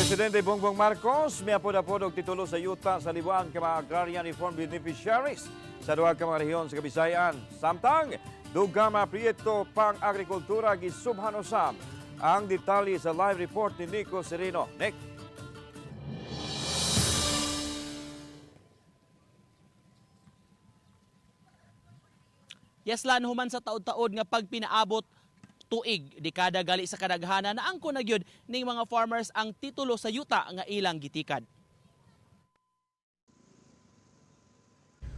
Presidente Bongbong Marcos miapod-apod og titulo sa yuta sa libuan ka mga agrarian reform beneficiaries sa duha ka mga rehiyon sa Kabisayan. Samtang dugang mga proyekto pang agrikultura gisubhan usab. Ang detalye sa live report ni Nico Sereno. Nick. Yes, lan, human sa taod-taod nga pagpinaabot tuig, dekada gali sa kadaghanan na angko na gyud ning mga farmers ang titulo sa yuta nga ilang gitikad.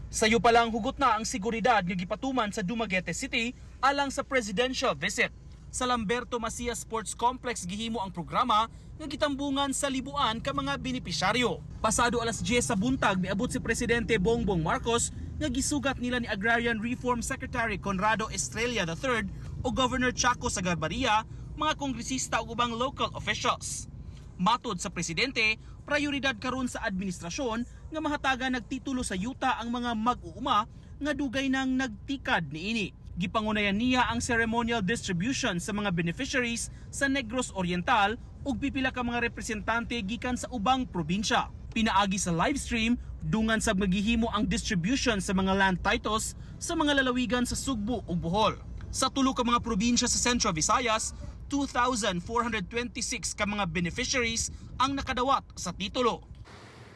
Sayo pa lang hugot na ang seguridad nga gipatuman sa Dumaguete City alang sa presidential visit. Sa Lamberto Macias Sports Complex gihimo ang programa nga gitambungan sa libuan ka mga benepisyaryo. Pasado alas 10 sa buntag miabot si Presidente Bongbong Marcos nga gisugat nila ni Agrarian Reform Secretary Conrado Estrella III o Governor Chaco Sagarbarria, mga kongresista ug ubang local officials. Matod sa presidente, prioridad karon sa administrasyon nga mahatagan nagtitulo sa yuta ang mga mag-uuma nga dugay nang nagtikad niini. Gipangunayan niya ang ceremonial distribution sa mga beneficiaries sa Negros Oriental ug pipila ka mga representante gikan sa ubang probinsya. Pinaagi sa live stream, dungan sab magihimo ang distribution sa mga land titles sa mga lalawigan sa Sugbo ug Bohol. Sa tulo ka mga probinsya sa Central Visayas, 2,426 ka mga beneficiaries ang nakadawat sa titulo.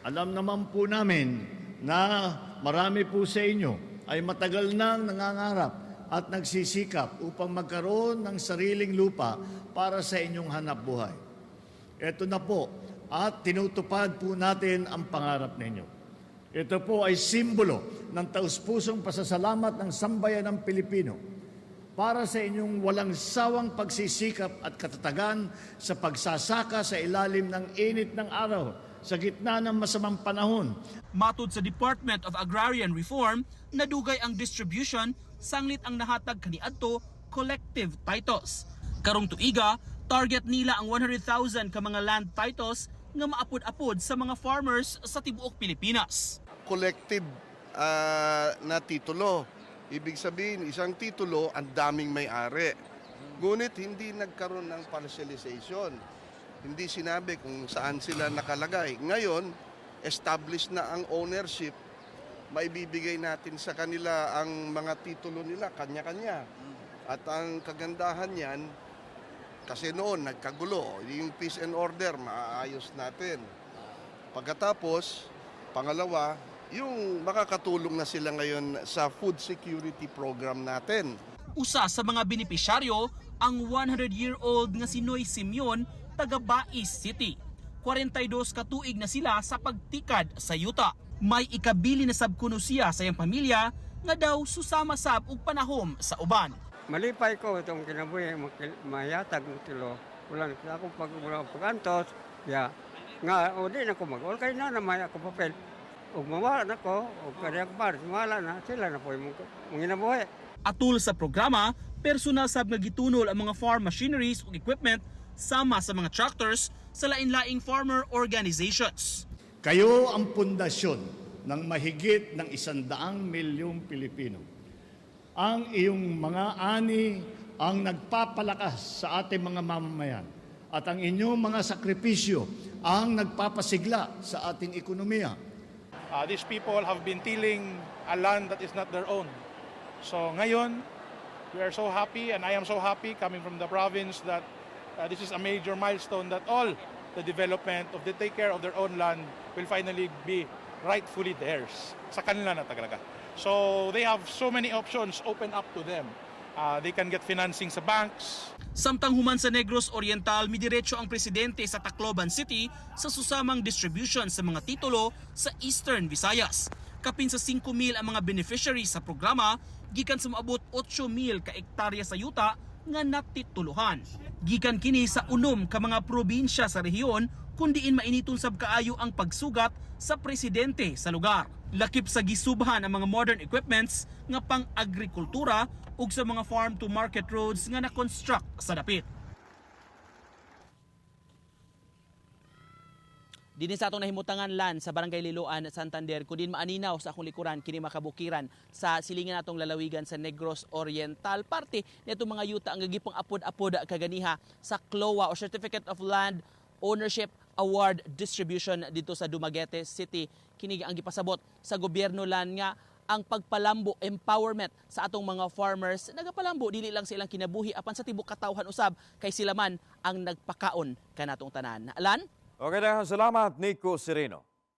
Alam naman po namin na marami po sa inyo ay matagal nang nangangarap at nagsisikap upang magkaroon ng sariling lupa para sa inyong hanap buhay. Ito na po at tinutupad po natin ang pangarap ninyo. Ito po ay simbolo ng taus-pusong pasasalamat ng sambayan ng Pilipino para sa inyong walang sawang pagsisikap at katatagan sa pagsasaka sa ilalim ng init ng araw sa gitna ng masamang panahon. Matod sa Department of Agrarian Reform, nadugay ang distribution sanglit ang nahatag kaniadto collective titles. Karong tuiga, target nila ang 100,000 ka mga land titles nga maapod-apod sa mga farmers sa tibuok Pilipinas. Collective na titulo. Ibig sabihin, isang titulo, ang daming may-ari. Ngunit hindi nagkaroon ng parcelization. Hindi sinabi kung saan sila nakalagay. Ngayon, established na ang ownership, maibibigay natin sa kanila ang mga titulo nila, kanya-kanya. At ang kagandahan niyan, kasi noon nagkagulo, yung peace and order, maaayos natin. Pagkatapos, pangalawa, yung makakatulong na sila ngayon sa food security program natin. Usa sa mga benepisyaryo ang 100-year-old nga si Noy Simeon, taga Bais City. 42 ka tuig na sila sa pagtikad sa yuta. May ikabili na sab kuno siya sa iyang pamilya nga daw susama sab og panahom sa uban. Malipay ko itong kinabuhi, mayatag ng tilo. Wala na ako pag, wala akong pag-antos. Ya, nga, o di na ko mag kay na naman ako papel. Ug mawala na ko, ug kaya par, mawala na, sila na po yung mga. Atul sa programa, personal sab nga gitunol ang mga farm machineries ug equipment sama sa mga tractors sa lain-laing farmer organizations. Kayo ang pundasyon ng mahigit ng 100 milyong Pilipino. Ang iyong mga ani ang nagpapalakas sa ating mga mamamayan at ang inyong mga sakripisyo ang nagpapasigla sa ating ekonomiya. These people have been tilling a land that is not their own. So ngayon, we are so happy and I am so happy coming from the province that this is a major milestone that all the development of the take care of their own land will finally be rightfully theirs. Sa kanila na talaga. So they have so many options open up to them. They can get financing sa banks. Samtang human sa Negros Oriental, midiretso ang presidente sa Tacloban City sa susamang distribution sa mga titulo sa Eastern Visayas. Kapin sa 5,000 ang mga beneficiaries sa programa, gikan sa moabot 8,000 ka ektarya sa yuta nga natituluhan. Gikan kini sa 6 ka mga probinsya sa rehiyon kun diin mainiton sab kaayo ang pagsugat sa presidente sa lugar. Lakip sa gisubhan ang mga modern equipments nga pang-agrikultura ug sa mga farm to market roads nga na-construct sa dapit. Dinhi sa atong nahimutangan lan sa Barangay Liloan, Santander, kun din maaninaw sa akong likuran kini makabukiran sa silingan natong lalawigan sa Negros Oriental. Parte nitong mga yuta ang gipang apod-apod kaganiha sa CLOA o Certificate of Land Ownership award distribution dito sa Dumaguete City. Kini ang gipasabot sa gobyerno lan nga ang pagpalambo, empowerment sa atong mga farmers nagapalambo dili lang sa ilang kinabuhi apan sa tibok katawhan usab, kay sila man ang nagpakaon kanatong tanan. Alan? Okay, daghang salamat, Nico Sereno.